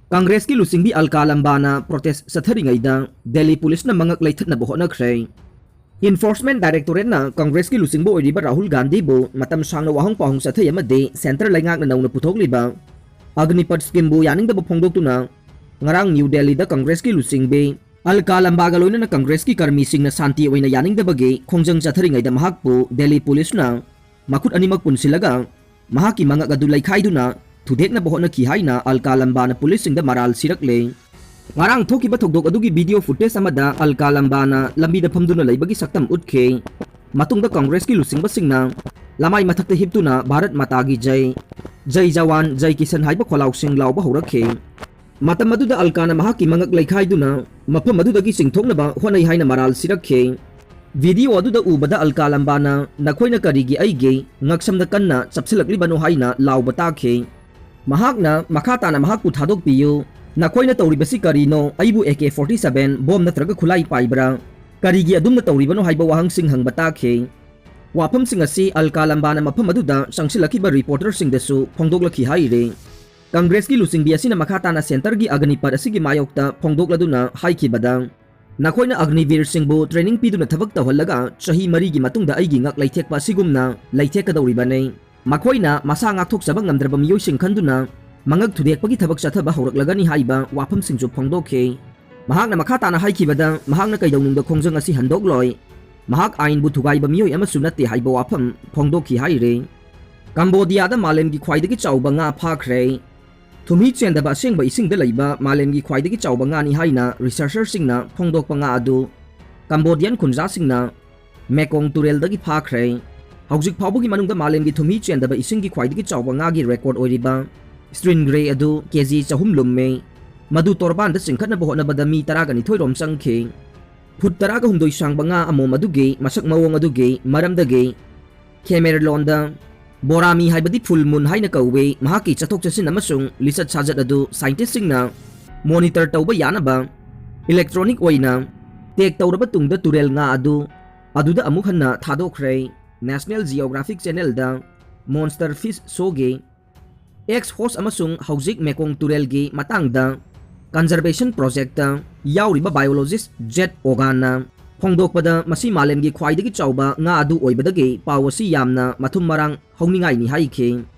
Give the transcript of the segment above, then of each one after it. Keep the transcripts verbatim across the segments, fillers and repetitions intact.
ꯀꯪꯒ꯭ꯔꯦꯁꯀꯤ ꯂꯨꯆꯤꯡꯕꯤ ꯑꯜꯀꯥ ꯂꯝꯕꯥꯅ protest ꯆꯠꯊꯔꯤꯉꯩꯗ Delhi ꯄꯨꯂꯤꯁꯅ ꯃꯉꯛ ꯂꯩꯊꯠꯅꯕ ꯍꯣꯠꯅꯈ꯭ꯔꯦ꯫ Enforcement ꯗꯥꯏꯔꯦꯛꯇꯣꯔꯦꯠꯅ ꯀꯪꯒ꯭ꯔꯦꯁꯀꯤ ꯂꯨꯆꯤꯡꯕ ꯑꯣꯏꯔꯤꯕ ꯔꯥꯍꯨꯜ ꯒꯥꯟꯙꯤꯕꯨ ꯃꯇꯝ ꯁꯥꯡꯅ ꯋꯥꯍꯪ ꯄꯥꯎꯍꯪ ꯆꯠꯊꯩ ꯑꯃꯗꯤ ꯁꯦꯟꯇꯔ ꯂꯩꯉꯥꯛꯅ ꯅꯧꯅ ꯄꯨꯊꯣꯛꯂꯤꯕ ꯑꯒꯅꯤꯄꯠ ꯁ꯭ꯀꯤꯝꯕꯨ ꯌꯥꯅꯤꯡꯗꯕ ꯐꯣꯡꯗꯣꯛꯇꯨꯅ ꯉꯔꯥꯡ ꯅ꯭ꯌꯨ ꯗꯦꯜꯂꯤꯗ ꯀꯪꯒ꯭ꯔꯦꯁꯀꯤ ꯂꯨꯆꯤꯡꯕꯤ ꯑꯜꯀꯥ ꯂꯝꯕꯥꯒ ꯂꯣꯏꯅꯅ ꯀꯪꯒ꯭ꯔꯦꯁꯀꯤ ꯀꯔꯃꯤꯁꯤꯡꯅ ꯁꯥꯟꯇꯤ ꯑꯣꯏꯅ ꯌꯥꯅꯤꯡꯗꯕꯒꯤ ꯈꯣꯡꯖꯪ ꯆꯠꯊꯔꯤꯉꯩꯗ ꯃꯍꯥꯛꯄꯨ ꯗꯦꯜꯂꯤ ꯄꯨꯂꯤꯁꯅ ꯃꯈꯨꯠ ꯑꯅꯤꯃꯛ ꯄꯨꯟꯁꯤꯜꯂꯒ ꯃꯍꯥꯛꯀꯤ ꯃꯉꯛ ꯑꯗꯨ ꯂꯩꯈꯥꯏꯗꯨꯅ ꯊꯨꯗꯦꯛꯅꯕ ꯍꯣꯠꯅꯈꯤ ꯍꯥꯏꯅ ꯑꯜꯀꯥ ꯂꯝꯕꯥꯅ ꯄꯨꯂꯤꯁꯁꯤꯡꯗ ꯃꯔꯥꯜ ꯁꯤꯔꯛꯂꯦ꯫ ꯉꯔꯥꯡ ꯊꯣꯛꯈꯤꯕ ꯊꯧꯗꯣꯛ ꯑꯗꯨꯒꯤ ꯚꯤꯗꯤꯑꯣ ꯐꯨꯇꯦꯖ ꯑꯃꯗ ꯑꯜꯀꯥ ꯂꯝꯕꯥꯅ ꯂꯝꯕꯤꯗ ꯐꯝꯗꯨꯅ ꯂꯩꯕꯒꯤ ꯁꯛꯇꯝ ꯎꯠꯈꯤ꯫ ꯃꯇꯨꯡꯗ ꯀꯪꯒ꯭ꯔꯦꯁꯀꯤ ꯂꯨꯆꯤꯡꯕꯁꯤꯡꯅ ꯂꯃꯥꯏ ꯃꯊꯛꯇ ꯍꯤꯞꯇꯨꯅ "ꯚꯥꯔꯠ ꯃꯥꯇꯥꯒꯤ ꯖꯩ, ꯖꯩ ꯖꯋꯥꯟ, ꯖꯩ ꯀꯤꯁꯟ" ꯍꯥꯏꯕ ꯈꯣꯜꯂꯥꯎꯁꯤꯡ ꯂꯥꯎꯕ ꯍꯧꯔꯛꯈꯤ꯫ ꯃꯇꯝ ꯑꯗꯨꯗ ꯑꯜꯀꯥꯅ ꯃꯍꯥꯛꯀꯤ ꯃꯉꯛ ꯂꯩꯈꯥꯏꯗꯨꯅ ꯃꯐꯝ ꯑꯗꯨꯗꯒꯤ ꯆꯤꯡꯊꯣꯛꯅꯕ ꯍꯣꯠꯅꯩ ꯍꯥꯏꯅ ꯃꯔꯥꯜ ꯁꯤꯔꯛꯈꯤ꯫ ꯚꯤꯗꯤꯑꯣ ꯑꯗꯨꯗ ꯎꯕꯗ ꯑꯜꯀꯥ ꯂꯝꯕꯥꯅ "ꯅꯈꯣꯏꯅ ꯀꯔꯤꯒꯤ ꯑꯩꯒꯤ ꯉꯛꯁꯝꯗ ꯀꯟꯅ ꯆꯞꯁꯤꯜꯂꯛꯂꯤꯕꯅꯣ?" ꯍꯥꯏꯅ ꯂꯥꯎꯕ ꯇꯥꯈꯤ꯫ ꯃꯍꯥꯛꯅ ꯃꯈꯥ ꯇꯥꯅ "ꯃꯍꯥꯛꯄꯨ ꯊꯥꯗꯣꯛꯄꯤꯌꯨ, ꯅꯈꯣꯏꯅ ꯇꯧꯔꯤꯕꯁꯤ ꯀꯔꯤꯅꯣ? ꯑꯩꯕꯨ A K forty seven bomb ꯅꯠꯇ꯭ꯔꯒ ꯈꯨꯠꯂꯥꯏ ꯄꯥꯏꯕ꯭ꯔꯥ? ꯀꯔꯤꯒꯤ ꯑꯗꯨꯝꯅ ꯇꯧꯔꯤꯕꯅꯣ?" ꯍꯥꯏꯕ ꯋꯥꯍꯪꯁꯤꯡ ꯍꯪꯕ ꯇꯥꯈꯤ꯫ ꯋꯥꯐꯝꯁꯤꯡ ꯑꯁꯤ ꯑꯜꯀꯥ ꯂꯝꯕꯥꯅ ꯃꯐꯝ ꯑꯗꯨꯗ ꯆꯪꯁꯤꯜꯂꯛꯈꯤꯕ ꯔꯤꯄꯣꯔꯇꯔꯁꯤꯡꯗꯁꯨ ꯐꯣꯡꯗꯣꯛꯂꯛꯈꯤ ꯍꯥꯏꯔꯤ꯫ ꯀꯪꯒ꯭ꯔꯦꯁꯀꯤ ꯂꯨꯆꯤꯡꯕꯤ ꯑꯁꯤꯅ ꯃꯈꯥ ꯇꯥꯅ ꯁꯦꯟꯇꯔꯒꯤ ꯑꯒꯅꯤꯄꯠ ꯑꯁꯤꯒꯤ ꯃꯥꯌꯣꯛꯇ ꯐꯣꯡꯗꯣꯛꯂꯗꯨꯅ ꯍꯥꯏꯈꯤꯕꯗ, "ꯅꯈꯣꯏꯅ ꯑꯒꯅꯤꯕꯤꯔꯁꯤꯡꯕꯨ ꯇ꯭ꯔꯦꯅꯤꯡ ꯄꯤꯗꯨꯅ ꯊꯕꯛ ꯇꯧꯍꯜꯂꯒ ꯆꯍꯤ ꯃꯔꯤꯒꯤ ꯃꯇꯨꯡꯗ ꯑꯩꯒꯤ ꯉꯛ ꯂꯩꯊꯦꯛꯄ ꯑꯁꯤꯒꯨꯝꯅ ꯂꯩꯊꯦꯛꯀꯗꯧꯔꯤꯕꯅꯤ꯫ ꯃꯈꯣꯏꯅ ꯃꯁꯥ ꯉꯥꯛꯊꯣꯛꯆꯕ ꯉꯝꯗ꯭ꯔꯕ ꯃꯤꯑꯣꯏꯁꯤꯡ ꯈꯟꯗꯨꯅ ꯃꯉꯛ ꯊꯨꯗꯦꯛꯄꯒꯤ ꯊꯕꯛ ꯆꯠꯊꯕ ꯍꯧꯔꯛꯂꯒꯅꯤ" ꯍꯥꯏꯕ ꯋꯥꯐꯝꯁꯤꯡꯁꯨ ꯐꯣꯡꯗꯣꯛꯈꯤ꯫ ꯃꯍꯥꯛꯅ ꯃꯈꯥ ꯇꯥꯅ ꯍꯥꯏꯈꯤꯕꯗ, ꯃꯍꯥꯛꯅ ꯀꯩꯗꯧꯅꯨꯡꯗ ꯈꯣꯡꯖꯪ ꯑꯁꯤ ꯍꯟꯗꯣꯛꯂꯣꯏ꯫ ꯃꯍꯥꯛ ꯑꯥꯏꯟꯕꯨ ꯊꯨꯒꯥꯏꯕ ꯃꯤꯑꯣꯏ ꯑꯃꯁꯨ ꯅꯠꯇꯦ ꯍꯥꯏꯕ ꯋꯥꯐꯝ ꯐꯣꯡꯗꯣꯛꯈꯤ ꯍꯥꯏꯔꯤ꯫ ꯀꯝꯕꯣꯗꯤꯌꯥꯗ ꯃꯥꯂꯦꯝꯒꯤ ꯈ꯭ꯋꯥꯏꯗꯒꯤ ꯆꯥꯎꯕ ꯉꯥ ꯐꯥꯈ꯭ꯔꯦ꯫ ꯊꯨꯝꯍꯤ ꯆꯦꯟꯗꯕ ꯑꯁꯦꯡꯕ ꯏꯁꯤꯡꯗ ꯂꯩꯕ ꯃꯥꯂꯦꯝꯒꯤ ꯈ꯭ꯋꯥꯏꯗꯒꯤ ꯆꯥꯎꯕ ꯉꯥꯅꯤ ꯍꯥꯏꯅ ꯔꯤꯁꯔꯆꯔꯁꯤꯡꯅ ꯐꯣꯡꯗꯣꯛꯄ ꯉꯥ ꯑꯗꯨ ꯀꯝꯕꯣꯗꯤꯌꯟ ꯈꯨꯟꯖꯥꯁꯤꯡꯅ ꯃꯦꯀꯣꯡ ꯇꯨꯔꯦꯜꯗꯒꯤ ꯐꯥꯈ꯭ꯔꯦ꯫ ꯍꯧꯖꯤꯛ ꯐꯥꯎꯕꯒꯤ ꯃꯅꯨꯡꯗ ꯃꯥꯂꯦꯝꯒꯤ ꯊꯨꯝꯍꯤ ꯆꯦꯟꯗꯕ ꯏꯁꯤꯡꯒꯤ ꯈ꯭ꯋꯥꯏꯗꯒꯤ ꯆꯥꯎꯕ ꯉꯥꯒꯤ ꯔꯦꯀꯣꯔꯗ ꯑꯣꯏꯔꯤꯕ ꯁ꯭ꯇ꯭ꯔꯤꯟꯒ꯭ꯔꯦ ꯑꯗꯨ ꯀꯦ ꯖꯤ ꯆꯍꯨꯝ ꯂꯨꯝꯃꯤ꯫ ꯃꯗꯨ ꯇꯣꯔꯕꯥꯟꯗ ꯆꯤꯡꯈꯠꯅꯕ ꯍꯣꯠꯅꯕꯗ ꯃꯤ ꯇꯔꯥꯒ ꯅꯤꯊꯣꯏ ꯔꯣꯝ ꯆꯪꯈꯤ꯫ ꯐꯨꯠ ꯇꯔꯥꯒ ꯍꯨꯝꯗꯣꯏ ꯁꯥꯡꯕ ꯉꯥ ꯑꯃꯣꯝ ꯑꯗꯨꯒꯤ ꯃꯁꯛ ꯃꯑꯣꯡ ꯑꯗꯨꯒꯤ ꯃꯔꯝꯗꯒꯤ ꯈꯦꯃꯦꯔꯂꯣꯟꯗ ꯕꯣꯔꯥꯃꯤ ꯍꯥꯏꯕꯗꯤ ꯐꯨꯜ ꯃꯨꯟ ꯍꯥꯏꯅ ꯀꯧꯏ꯫ ꯃꯍꯥꯛꯀꯤ ꯆꯠꯊꯣꯛ ꯆꯠꯁꯤꯟ ꯑꯃꯁꯨꯡ ꯂꯤꯆꯠ ꯁꯥꯖꯠ ꯑꯗꯨ ꯁꯥꯏꯟꯇꯤꯁꯁꯤꯡꯅ ꯃꯣꯅꯤꯇꯔ ꯇꯧꯕ ꯌꯥꯅꯕ ꯏꯂꯦꯛꯇ꯭ꯔꯣꯅꯤꯛ ꯑꯣꯏꯅ ꯇꯦꯒ ꯇꯧꯔꯕ ꯇꯨꯡꯗ ꯇꯨꯔꯦꯜ ꯉꯥ ꯑꯗꯨ ꯑꯗꯨꯗ ꯑꯃꯨꯛ ꯍꯟꯅ ꯊꯥꯗꯣꯛꯈ꯭ꯔꯦ꯫ ꯅꯦꯁꯅꯦꯜ ꯖꯤꯑꯣꯒ꯭ꯔꯥꯐꯤꯛ ꯆꯦꯅꯦꯜꯗ ꯃꯣꯟꯁꯇꯔ ꯐꯤꯁ ꯁꯣꯒꯤ ꯑꯦꯛꯁ ꯍꯣꯁ ꯑꯃꯁꯨꯡ ꯍꯧꯖꯤꯛ ꯃꯦꯀꯣꯡ ꯇꯨꯔꯦꯜꯒꯤ ꯃꯇꯥꯡꯗ ꯀꯟꯖꯔꯕꯦꯁꯟ ꯄ꯭ꯔꯣꯖꯦꯛꯇ ꯌꯥꯎꯔꯤꯕ ꯕꯥꯏꯑꯣꯂꯣꯖꯤꯁ ꯖꯦꯠ ꯑꯣꯒꯥꯟꯅ ꯐꯣꯡꯗꯣꯛꯄꯗ, ꯃꯁꯤ ꯃꯥꯂꯦꯝꯒꯤ ꯈ꯭ꯋꯥꯏꯗꯒꯤ ꯆꯥꯎꯕ ꯉꯥ ꯑꯗꯨ ꯑꯣꯏꯕꯗꯒꯤ ꯄꯥꯎ ꯑꯁꯤ ꯌꯥꯝꯅ ꯃꯊꯨꯝ ꯃꯔꯥꯡ ꯍꯧꯅꯤꯡꯉꯥꯏꯅꯤ ꯍꯥꯏꯈꯤ꯫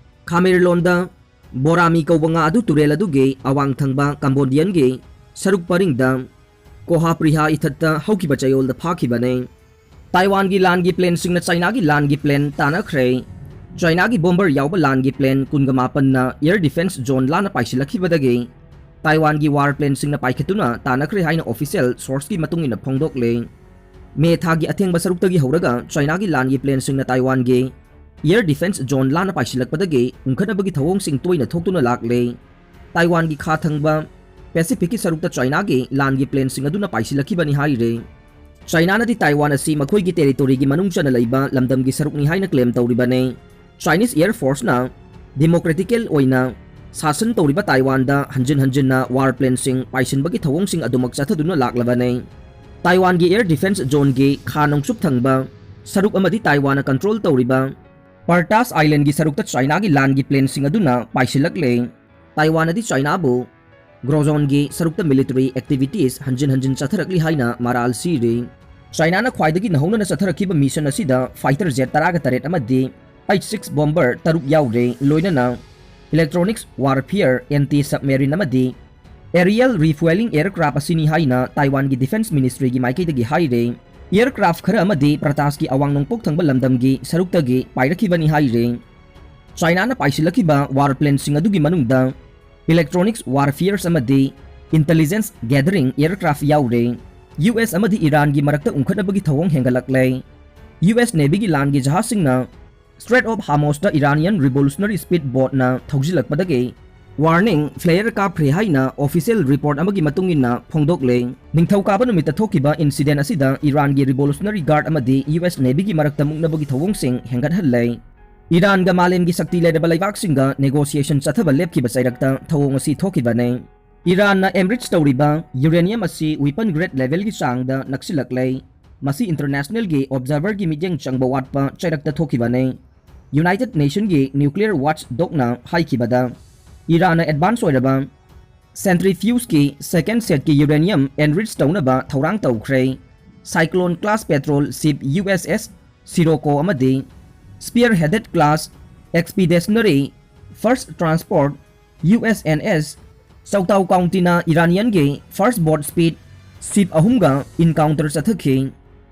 ꯈꯥꯃꯦꯔꯂꯣꯟꯗ ꯕꯣꯔꯥꯃꯤ ꯀꯧꯕ ꯉꯥ ꯑꯗꯨ ꯇꯨꯔꯦꯜ ꯑꯗꯨꯒꯤ ꯑꯋꯥꯡ ꯊꯪꯕ ꯀꯝꯕꯣꯗꯤꯌꯟꯒꯤ ꯁꯔꯨꯛ ꯄꯔꯤꯡꯗ ꯀꯣꯍꯥꯄ꯭ꯔꯤꯍꯥ ꯏꯊꯠꯇ ꯍꯧꯈꯤꯕ ꯆꯌꯣꯜꯗ ꯐꯥꯈꯤꯕꯅꯤ꯫ ꯇꯥꯏꯋꯥꯟꯒꯤ ꯂꯥꯟꯒꯤ ꯄ꯭ꯂꯦꯟꯁꯤꯡꯅ ꯆꯥꯏꯅꯥꯒꯤ ꯂꯥꯟꯒꯤ ꯄ꯭ꯂꯦꯟ ꯇꯥꯟꯅꯈ꯭ꯔꯦ꯫ ꯆꯥꯏꯅꯥꯒꯤ ꯕꯣꯝꯕꯔ ꯌꯥꯎꯕ ꯂꯥꯟꯒꯤ ꯄ꯭ꯂꯦꯟ ꯀꯨꯟꯒ ꯃꯥꯄꯟꯅ ꯑꯦꯌꯔ ꯗꯤꯐꯦꯟꯁ ꯖꯣꯟ ꯂꯥꯟꯅ ꯄꯥꯏꯁꯤꯜꯂꯛꯈꯤꯕꯗꯒꯤ ꯇꯥꯏꯋꯥꯟꯒꯤ ꯋꯥꯔ ꯄ꯭ꯂꯦꯟꯁꯤꯡꯅ ꯄꯥꯏꯈꯠꯇꯨꯅ ꯇꯥꯟꯅꯈ꯭ꯔꯦ ꯍꯥꯏꯅ ꯑꯣꯐꯤꯁꯤꯌꯦꯜ ꯁꯣꯔꯁꯀꯤ ꯃꯇꯨꯡ ꯏꯟꯅ ꯐꯣꯡꯗꯣꯛꯂꯦ꯫ ꯃꯦ ꯊꯥꯒꯤ ꯑꯊꯦꯡꯕ ꯁꯔꯨꯛꯇꯒꯤ ꯍꯧꯔꯒ ꯆꯥꯏꯅꯥꯒꯤ ꯂꯥꯟꯒꯤ ꯄ꯭ꯂꯦꯟꯁꯤꯡꯅ ꯇꯥꯏꯋꯥꯟꯒꯤ ꯑꯦꯌꯔ ꯗꯤꯐꯦꯟꯁ ꯖꯣꯟ ꯂꯥꯟꯅ ꯄꯥꯏꯁꯤꯜꯂꯛꯄꯗꯒꯤ ꯎꯪꯈꯠꯅꯕꯒꯤ ꯊꯧꯑꯣꯡꯁꯤꯡ ꯇꯣꯏꯅ ꯊꯣꯛꯇꯨꯅ ꯂꯥꯛꯂꯦ꯫ ꯇꯥꯏꯋꯥꯟꯒꯤ ꯈꯥ ꯊꯪꯕ ꯄꯦꯁꯤꯐꯤꯛꯀꯤ ꯁꯔꯨꯛꯇ ꯆꯥꯏꯅꯥꯒꯤ ꯂꯥꯟꯒꯤ ꯄ꯭ꯂꯦꯟꯁꯤꯡ ꯑꯗꯨꯅ ꯄꯥꯏꯁꯤꯜꯂꯛꯈꯤꯕꯅꯤ ꯍꯥꯏꯔꯦ꯫ ꯆꯥꯏꯅꯥꯅꯗꯤ ꯇꯥꯏꯋꯥꯟ ꯑꯁꯤ ꯃꯈꯣꯏꯒꯤ ꯇꯦꯔꯤꯇꯣꯔꯤꯒꯤ ꯃꯅꯨꯡ ꯆꯟꯅ ꯂꯩꯕ ꯂꯝꯗꯝꯒꯤ ꯁꯔꯨꯛꯅꯤ ꯍꯥꯏꯅ ꯀ꯭ꯂꯦꯝ ꯇꯧꯔꯤꯕꯅꯤ꯫ ꯆꯥꯏꯅꯤꯁ ꯑꯦꯌꯔ ꯐꯣꯔꯁꯅ ꯗꯤꯃꯣꯀ꯭ꯔꯦꯇꯤꯀꯦꯜ ꯑꯣꯏꯅ ꯁꯥꯁꯟ ꯇꯧꯔꯤꯕ ꯇꯥꯏꯋꯥꯟꯗ ꯍꯟꯖꯤꯟ ꯍꯟꯖꯤꯟꯅ ꯋꯥꯔ ꯄ꯭ꯂꯦꯟꯁꯤꯡ ꯄꯥꯏꯁꯤꯟꯕꯒꯤ ꯊꯧꯑꯣꯡꯁꯤꯡ ꯑꯗꯨꯃꯛ ꯆꯠꯊꯗꯨꯅ ꯂꯥꯛꯂꯕꯅꯤ꯫ ꯇꯥꯏꯋꯥꯟꯒꯤ ꯑꯦꯌꯔ ꯗꯤꯐꯦꯟꯁ ꯖꯣꯟꯒꯤ ꯈꯥ ꯅꯣꯡꯆꯨꯞ ꯊꯪꯕ ꯁꯔꯨꯛ ꯑꯃꯗꯤ ꯇꯥꯏꯋꯥꯟꯅ ꯀꯟꯇ꯭ꯔꯣꯜ ꯇꯧꯔꯤꯕ ꯄꯥꯔꯇꯥꯁ ꯑꯥꯏꯂꯦꯟꯒꯤ ꯁꯔꯨꯛꯇ ꯆꯥꯏꯅꯥꯒꯤ ꯂꯥꯟꯒꯤ ꯄ꯭ꯂꯦꯟꯁꯤꯡ ꯑꯗꯨꯅ ꯄꯥꯏꯁꯤꯜꯂꯛꯂꯦ꯫ ꯇꯥꯏꯋꯥꯟꯅꯗꯤ ꯆꯥꯏꯅꯥꯕꯨ ꯒ꯭ꯔꯣꯖꯣꯟꯒꯤ ꯁꯔꯨꯛꯇ ꯃꯤꯂꯤꯇꯔꯤ ꯑꯦꯛꯇꯤꯚꯤꯇꯤꯁ ꯍꯟꯖꯤꯟ ꯍꯟꯖꯤꯟ ꯆꯠꯊꯔꯛꯂꯤ ꯍꯥꯏꯅ ꯃꯔꯥꯜ ꯁꯤꯔꯤ꯫ ꯆꯥꯏꯅꯥꯅ ꯈ꯭ꯋꯥꯏꯗꯒꯤ ꯅꯧꯍꯧꯅꯅ ꯆꯠꯊꯔꯛꯈꯤꯕ ꯃꯤꯁꯟ ꯑꯁꯤꯗ ꯐꯥꯏꯇꯔ ꯖꯦꯠ ꯇꯔꯥꯒ ꯇꯔꯦꯠ ꯑꯃꯗꯤ ꯑꯩꯆ ꯁꯤꯛꯁ ꯕꯣꯝꯕꯔ ꯇꯔꯨꯛ ꯌꯥꯎꯔꯦ, ꯂꯣꯏꯅꯅ ꯏꯂꯦꯛꯇ꯭ꯔꯣꯅꯤꯛꯁ ꯋꯥꯔꯐꯤꯌꯔ, ꯑꯦꯟꯇꯤ ꯁꯕꯃꯦꯔꯤꯟ ꯑꯃꯗꯤ ꯑꯦꯔꯤꯌꯦꯜ ꯔꯤꯐꯨꯑꯦꯂꯤꯡ ꯑꯦꯌꯔꯀ꯭ꯔꯥꯐ ꯑꯁꯤꯅꯤ ꯍꯥꯏꯅ ꯇꯥꯏꯋꯥꯟꯒꯤ ꯗꯤꯐꯦꯟꯁ ꯃꯤꯅꯤꯁꯇ꯭ꯔꯤꯒꯤ ꯃꯥꯏꯀꯩꯗꯒꯤ ꯍꯥꯏꯔꯦ꯫ ꯑꯦꯌꯔꯀ꯭ꯔꯥꯐ ꯈꯔ ꯑꯃꯗꯤ ꯄ꯭ꯔꯇꯥꯁꯀꯤ ꯑꯋꯥꯡ ꯅꯣꯡꯄꯣꯛ ꯊꯪꯕ ꯂꯝꯗꯝꯒꯤ ꯁꯔꯨꯛꯇꯒꯤ ꯄꯥꯏꯔꯛꯈꯤꯕꯅꯤ ꯍꯥꯏꯔꯦ꯫ ꯆꯥꯏꯅꯥꯅ ꯄꯥꯏꯁꯤꯜꯂꯛꯈꯤꯕ ꯋꯥꯔ ꯄ꯭ꯂꯦꯟꯁꯤꯡ ꯑꯗꯨꯒꯤ ꯃꯅꯨꯡꯗ ꯏꯂꯦꯛꯇ꯭ꯔꯣꯅꯤꯛꯁ ꯋꯥꯔꯐꯤꯌꯔꯁ ꯑꯃꯗꯤ ꯏꯟꯇꯦꯂꯤꯖꯦꯟꯁ ꯒꯦꯗꯔꯤꯡ ꯑꯦꯌꯔꯀ꯭ꯔꯥꯐ ꯌꯥꯎꯔꯦ꯫ ꯌꯨ ꯑꯦꯁ ꯑꯃꯗꯤ ꯏꯔꯥꯟꯒꯤ ꯃꯔꯛꯇ ꯎꯪꯈꯠꯅꯕꯒꯤ ꯊꯧꯑꯣꯡ ꯍꯦꯟꯒꯠꯂꯛꯂꯦ꯫ ꯌꯨ ꯑꯦꯁ ꯅꯦꯚꯤꯒꯤ ꯂꯥꯟꯒꯤ ꯖꯍꯥꯖꯁꯤꯡꯅ ꯁ꯭ꯇ꯭ꯔꯦꯠ ꯑꯣꯐ ꯍꯥꯃꯣꯁꯇ ꯏꯔꯥꯅꯤꯌꯟ ꯔꯤꯚꯣꯂꯨꯁꯅꯔꯤ ꯁ꯭ꯄꯤꯗ ꯕꯣꯠꯅ ꯊꯧꯖꯤꯜꯂꯛꯄꯗꯒꯤ ꯋꯥꯔꯅꯤꯡ ꯐ꯭ꯂꯦꯌꯔ ꯀꯥꯞꯈ꯭ꯔꯦ ꯍꯥꯏꯅ ꯑꯣꯐꯤꯁꯤꯌꯦꯜ ꯔꯤꯄꯣꯔꯠ ꯑꯃꯒꯤ ꯃꯇꯨꯡ ꯏꯟꯅ ꯐꯣꯡꯗꯣꯛꯂꯦ꯫ ꯅꯤꯡꯊꯧꯀꯥꯕ ꯅꯨꯃꯤꯠꯇ ꯊꯣꯛꯈꯤꯕ ꯏꯟꯁꯤꯗꯦꯟ ꯑꯁꯤꯗ ꯏꯔꯥꯟꯒꯤ ꯔꯤꯚꯣꯂꯨꯁꯅꯔꯤ ꯒꯥꯔꯗ ꯑꯃꯗꯤ ꯌꯨ ꯑꯦꯁ ꯅꯦꯚꯤꯒꯤ ꯃꯔꯛꯇ ꯃꯨꯛꯅꯕꯒꯤ ꯊꯧꯑꯣꯡꯁꯤꯡ ꯍꯦꯟꯒꯠꯍꯜꯂꯦ꯫ ꯏꯔꯥꯟꯒ ꯃꯥꯂꯦꯝꯒꯤ ꯁꯛꯇꯤ ꯂꯩꯔꯕ ꯂꯩꯕꯥꯛꯁꯤꯡꯒ ꯅꯦꯒꯣꯁꯤꯌꯦꯁꯟ ꯆꯠꯊꯕ ꯂꯦꯞꯈꯤꯕ ꯆꯩꯔꯛꯇ ꯊꯧꯑꯣꯡ ꯑꯁꯤ ꯊꯣꯛꯈꯤꯕꯅꯤ꯫ ꯏꯔꯥꯟꯅ ꯑꯦꯝꯔꯤꯆ ꯇꯧꯔꯤꯕ ꯌꯨꯔꯦꯅꯤꯌꯝ ꯑꯁꯤ ꯋꯤꯄꯟ ꯒ꯭ꯔꯦꯗ ꯂꯦꯚꯦꯜꯒꯤ ꯆꯥꯡꯗ ꯅꯛꯁꯤꯜꯂꯛꯂꯦ꯫ ꯃꯁꯤ ꯏꯟꯇꯔꯅꯦꯁꯅꯦꯜꯒꯤ ꯑꯣꯕꯖꯥꯔꯚꯔꯒꯤ ꯃꯤꯠꯌꯦꯡ ꯆꯪꯕ ꯋꯥꯠꯄ ꯆꯩꯔꯛꯇ ꯊꯣꯛꯈꯤꯕꯅꯤ꯫ United Nationꯒꯤ nuclear watchdogꯅ ꯍꯥꯏꯈꯤꯕꯗ, ꯏꯔꯥꯟꯅ advance ꯑꯣꯏꯔꯕ centrifugeꯀꯤ second setꯀꯤ uranium enrich ꯇꯧꯅꯕ ꯊꯧꯔꯥꯡ ꯇꯧꯈ꯭ꯔꯦ꯫ Cyclone class patrol ship U S S Sirocco ꯑꯃꯗꯤ spearheaded class expeditionary first transport U S N S Chautauquaoteꯅ Iranianꯒꯤ first boat speed ship ꯑꯍꯨꯝꯒ encounter ꯆꯠꯊꯈꯤ꯫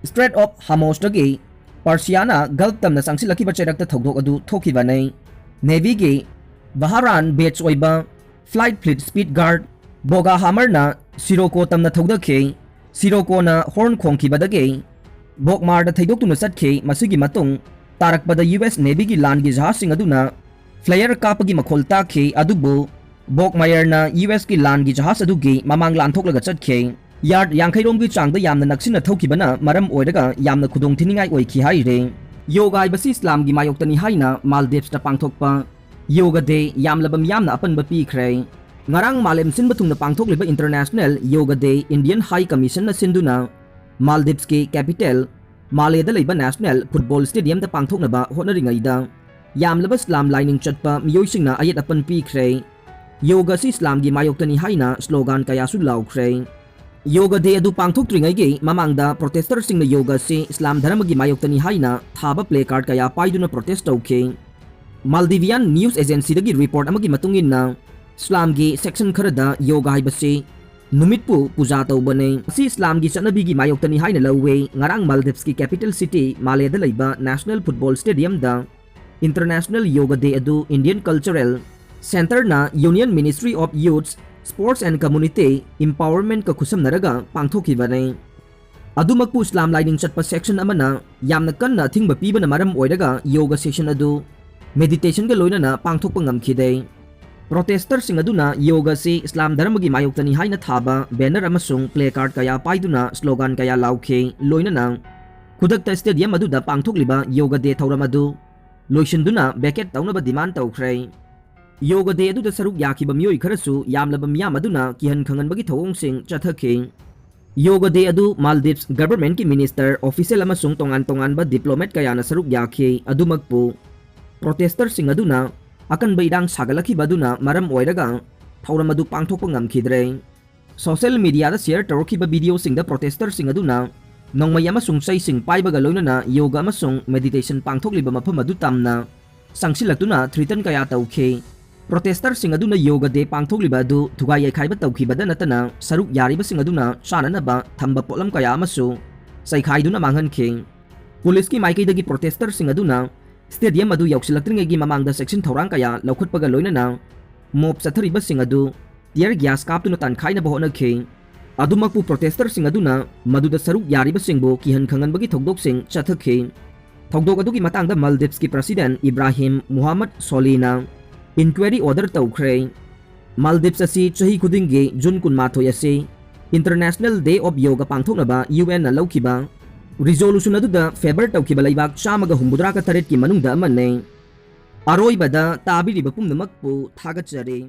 Strait of Hormuzꯗꯒꯤ Persiana Gulf ꯇꯝꯅ ꯆꯪꯁꯤꯜꯂꯛꯈꯤꯕ ꯆꯩꯔꯛꯇ ꯊꯧꯗꯣꯛ ꯑꯗꯨ ꯊꯣꯛꯈꯤꯕꯅꯤ꯫ Navyꯒꯤ Baharan batch ꯑꯣꯏꯕ flight fleet speed guard Boga Hammerꯅ Sirocco ꯇꯝꯅ ꯊꯧꯗꯈꯤ꯫ Siroccoꯅ horn ꯈꯣꯡꯈꯤꯕꯗꯒꯤ ꯕꯣꯛꯃꯥꯔꯗ ꯊꯩꯗꯣꯛꯇꯨꯅ ꯆꯠꯈꯤ꯫ ꯃꯁꯤꯒꯤ ꯃꯇꯨꯡ ꯇꯥꯔꯛꯄꯗ U S Navyꯒꯤ ꯂꯥꯟꯒꯤ ꯖꯍꯥꯖꯁꯤꯡ ꯑꯗꯨꯅ flare ꯀꯥꯞꯄꯒꯤ ꯃꯈꯣꯜ ꯇꯥꯈꯤ, ꯑꯗꯨꯕꯨ ꯕꯣꯛꯃꯥꯌꯔꯅ U Sꯀꯤ ꯂꯥꯟꯒꯤ ꯖꯍꯥꯖ ꯑꯗꯨꯒꯤ ꯃꯃꯥꯡ ꯂꯥꯟꯊꯣꯛꯂꯒ ꯆꯠꯈꯤ꯫ Yard ꯌꯥꯡꯈꯩ ꯔꯣꯝꯒꯤ ꯆꯥꯡꯗ ꯌꯥꯝꯅ ꯅꯛꯁꯤꯟꯅ ꯊꯧꯈꯤꯕꯅ ꯃꯔꯝ ꯑꯣꯏꯔꯒ ꯌꯥꯝꯅ ꯈꯨꯗꯣꯡꯊꯤꯅꯤꯡꯉꯥꯏ ꯑꯣꯏꯈꯤ ꯍꯥꯏꯔꯤ꯫ ꯌꯣꯒꯥ ꯍꯥꯏꯕꯁꯤ ꯏꯁꯂꯥꯝꯒꯤ ꯃꯥꯌꯣꯛꯇꯅꯤ ꯍꯥꯏꯅ ꯃꯥꯜꯗꯤꯞꯁꯇ ꯄꯥꯡꯊꯣꯛꯄ Yoga Day ꯌꯥꯝꯂꯕ ꯃꯤꯌꯥꯝꯅ ꯑꯄꯟꯕ ꯄꯤꯈ꯭ꯔꯦ꯫ ꯉꯔꯥꯡ ꯃꯥꯂꯦꯝ ꯁꯤꯟꯕ ꯊꯨꯡꯅ ꯄꯥꯡꯊꯣꯛꯂꯤꯕ International Yoga Day Indian High Commissionꯅ ꯁꯤꯟꯗꯨꯅ ꯃꯥꯜꯗꯤꯞꯁꯀꯤ capital ꯃꯥꯂꯦꯗ ꯂꯩꯕ National Football Stadiumꯗ ꯄꯥꯡꯊꯣꯛꯅꯕ ꯍꯣꯠꯅꯔꯤꯉꯩꯗ ꯌꯥꯝꯂꯕ ꯏꯁꯂꯥꯝ ꯂꯥꯏꯅꯤꯡ ꯆꯠꯄ ꯃꯤꯑꯣꯏꯁꯤꯡꯅ ꯑꯌꯦꯠ ꯑꯄꯟ ꯄꯤꯈ꯭ꯔꯦ꯫ ꯌꯣꯒ ꯑꯁꯤ ꯏꯁꯂꯥꯝꯒꯤ ꯃꯥꯌꯣꯛꯇꯅꯤ ꯍꯥꯏꯅ slogan ꯀꯌꯥꯁꯨ ꯂꯥꯎꯈ꯭ꯔꯦ꯫ Yoga Day ꯑꯗꯨ ꯄꯥꯡꯊꯣꯛꯇ꯭ꯔꯤꯉꯩꯒꯤ ꯃꯃꯥꯡꯗ protesterꯁꯤꯡꯅ ꯌꯣꯒ ꯑꯁꯤ ꯏꯁꯂꯥꯝ ꯙꯔꯃꯒꯤ ꯃꯥꯌꯣꯛꯇꯅꯤ ꯍꯥꯏꯅ ꯊꯥꯕ placard ꯀꯌꯥ ꯄꯥꯏꯗꯨꯅ protest ꯇꯧꯈꯤ꯫ Maldivian news agencyꯗꯒꯤ report ꯑꯃꯒꯤ ꯃꯇꯨꯡ ꯏꯟꯅ, ꯏꯁꯂꯥꯝꯒꯤ section ꯈꯔꯗ ꯌꯣꯒ ꯍꯥꯏꯕꯁꯤ ꯅꯨꯃꯤꯠꯄꯨ ꯄꯨꯖꯥ ꯇꯧꯕꯅꯤ꯫ ꯃꯁꯤ ꯏꯁꯂꯥꯝꯒꯤ ꯆꯠꯅꯕꯤꯒꯤ ꯃꯥꯌꯣꯛꯇꯅꯤ ꯍꯥꯏꯅ ꯂꯧꯋꯤ꯫ ꯉꯔꯥꯡ ꯃꯥꯜꯗꯤꯞꯁꯀꯤ capital city ꯃꯥꯂꯦꯗ ꯂꯩꯕ National Football Stadiumꯗ International Yoga Day ꯑꯗꯨ Indian Cultural Centreꯅ Union Ministry of Youth, Sports and Community Empowermentꯀ ꯈꯨꯠꯁꯝꯅꯔꯒ ꯄꯥꯡꯊꯣꯛꯈꯤꯕꯅꯤ꯫ ꯑꯗꯨꯃꯛꯄꯨ ꯏꯁꯂꯥꯝ ꯂꯥꯏꯅꯤꯡ ꯆꯠꯄ section ꯑꯃꯅ ꯌꯥꯝꯅ ꯀꯟꯅ ꯑꯊꯤꯡꯕ ꯄꯤꯕꯅ ꯃꯔꯝ ꯑꯣꯏꯔꯒ ꯌꯣꯒ session ꯑꯗꯨ meditationꯒ ꯂꯣꯏꯅꯅ ꯄꯥꯡꯊꯣꯛꯄ ꯉꯝꯈꯤꯗꯦ꯫ Protesterꯁꯤꯡ ꯑꯗꯨꯅ ꯌꯣꯒ ꯑꯁꯤ ꯏꯁꯂꯥꯝ ꯙꯔꯃꯒꯤ ꯃꯥꯌꯣꯛꯇꯅꯤ ꯍꯥꯏꯅ ꯊꯥꯕ banner ꯑꯃꯁꯨꯡ placard ꯀꯌꯥ ꯄꯥꯏꯗꯨꯅ slogan ꯀꯌꯥ ꯂꯥꯎꯈꯤ꯫ ꯂꯣꯏꯅꯅ ꯈꯨꯗꯛꯇ stadium ꯑꯗꯨꯗ ꯄꯥꯡꯊꯣꯛꯂꯤꯕ Yoga Day ꯊꯧꯔꯝ ꯑꯗꯨ ꯂꯣꯏꯁꯤꯟꯗꯨꯅ vacate ꯇꯧꯅꯕ demand ꯇꯧꯈ꯭ꯔꯦ꯫ Yoga Day ꯑꯗꯨꯗ ꯁꯔꯨꯛ ꯌꯥꯈꯤꯕ ꯃꯤꯑꯣꯏ ꯈꯔꯁꯨ ꯌꯥꯝꯂꯕ ꯃꯤꯌꯥꯝ ꯑꯗꯨꯅ ꯀꯤꯍꯟ ꯈꯪꯍꯟꯕꯒꯤ ꯊꯧꯑꯣꯡꯁꯤꯡ ꯆꯠꯊꯈꯤ꯫ Yoga Day ꯑꯗꯨ Maldives governmentꯀꯤ minister, official ꯑꯃꯁꯨꯡ ꯇꯣꯉꯥꯟ ꯇꯣꯉꯥꯟꯕ diplomat ꯀꯌꯥꯅ ꯁꯔꯨꯛ ꯌꯥꯈꯤ꯫ ꯑꯗꯨꯃꯛꯄꯨ Protester-ꯁꯤꯡ ꯑꯗꯨꯅ ꯑꯀꯟꯕ ꯏꯔꯥꯡ ꯁꯥꯒꯠꯂꯛꯈꯤꯕ ꯑꯗꯨꯅ ꯃꯔꯝ ꯑꯣꯏꯔꯒ ꯊꯧꯔꯝ ꯑꯗꯨ ꯄꯥꯡꯊꯣꯛꯄ ꯉꯝꯈꯤꯗ꯭ꯔꯦ꯫ Social media-ꯗ share ꯇꯧꯔꯛꯈꯤꯕ video-ꯁꯤꯡꯗ protester-ꯁꯤꯡ ꯑꯗꯨꯅ ꯅꯣꯡꯃꯩ ꯑꯃꯁꯨꯡ ꯆꯩꯁꯤꯡ ꯄꯥꯏꯕꯒ ꯂꯣꯏꯅꯅ yoga ꯑꯃꯁꯨꯡ meditation ꯄꯥꯡꯊꯣꯛꯂꯤꯕ ꯃꯐꯝ ꯑꯗꯨ ꯇꯝꯅ ꯆꯪꯁꯤꯜꯂꯛꯇꯨꯅ threaten ꯀꯌꯥ ꯇꯧꯈꯤ꯫ Protester-ꯁꯤꯡ ꯑꯗꯨꯅ yoga day ꯄꯥꯡꯊꯣꯛꯂꯤꯕ ꯑꯗꯨ ꯊꯨꯒꯥꯏ ꯌꯩꯈꯥꯏꯕ ꯇꯧꯈꯤꯕꯗ ꯅꯠꯇꯅ ꯁꯔꯨꯛ ꯌꯥꯔꯤꯕꯁꯤꯡ ꯑꯗꯨꯅ ꯆꯥꯅꯅꯕ ꯊꯝꯕ ꯄꯣꯠꯂꯝ ꯀꯌꯥ ꯑꯃꯁꯨ ꯆꯩꯈꯥꯏꯗꯨꯅ ꯃꯥꯡꯍꯟꯈꯤ꯫ ꯄꯨꯂꯤꯁꯀꯤ ꯃꯥꯏꯀꯩꯗꯒꯤ protester-ꯁꯤꯡ ꯑꯗꯨꯅ stadium ꯑꯗꯨ ꯌꯧꯁꯤꯜꯂꯛꯇ꯭ꯔꯤꯉꯩꯒꯤ ꯃꯃꯥꯡꯗ ꯆꯦꯛꯁꯤꯟ ꯊꯧꯔꯥꯡ ꯀꯌꯥ ꯂꯧꯈꯠꯄꯒ ꯂꯣꯏꯅꯅ mob ꯆꯠꯊꯔꯤꯕꯁꯤꯡ ꯑꯗꯨ tear gas ꯀꯥꯞꯇꯨꯅ ꯇꯥꯟꯈꯥꯏꯅꯕ ꯍꯣꯠꯅꯈꯤ꯫ ꯑꯗꯨꯃꯛꯄꯨ protester-ꯁꯤꯡ ꯑꯗꯨꯅ ꯃꯗꯨꯗ ꯁꯔꯨꯛ ꯌꯥꯔꯤꯕꯁꯤꯡꯕꯨ ꯀꯤꯍꯟ ꯈꯪꯍꯟꯕꯒꯤ ꯊꯧꯗꯣꯛꯁꯤꯡ ꯆꯠꯊꯈꯤ꯫ ꯊꯧꯗꯣꯛ ꯑꯗꯨꯒꯤ ꯃꯇꯥꯡꯗ Maldives-ꯀꯤ president Ibrahim Muhammad Solih-ꯅ inquiry order ꯇꯧꯈ꯭ꯔꯦ꯫ Maldives ꯑꯁꯤ ꯆꯍꯤ ꯈꯨꯗꯤꯡꯒꯤ June ꯀꯨꯟꯃꯥꯊꯣꯏ ꯑꯁꯤ International Day of Yoga ꯄꯥꯡꯊꯣꯛꯅꯕ U N-ꯅ ꯂꯧꯈꯤꯕ resolution ꯑꯗꯨꯗ favour ꯇꯧꯈꯤꯕ ꯂꯩꯕꯥꯛ ꯆꯥꯝꯃꯒ ꯍꯨꯝꯐꯨꯇꯔꯥꯒ ꯇꯔꯦꯠꯀꯤ ꯃꯅꯨꯡꯗ ꯑꯃꯅꯤ꯫ ꯑꯔꯣꯏꯕꯗ ꯇꯥꯕꯤꯔꯤꯕ ꯄꯨꯝꯅꯃꯛꯄꯨ ꯊꯥꯒꯠꯆꯔꯤ꯫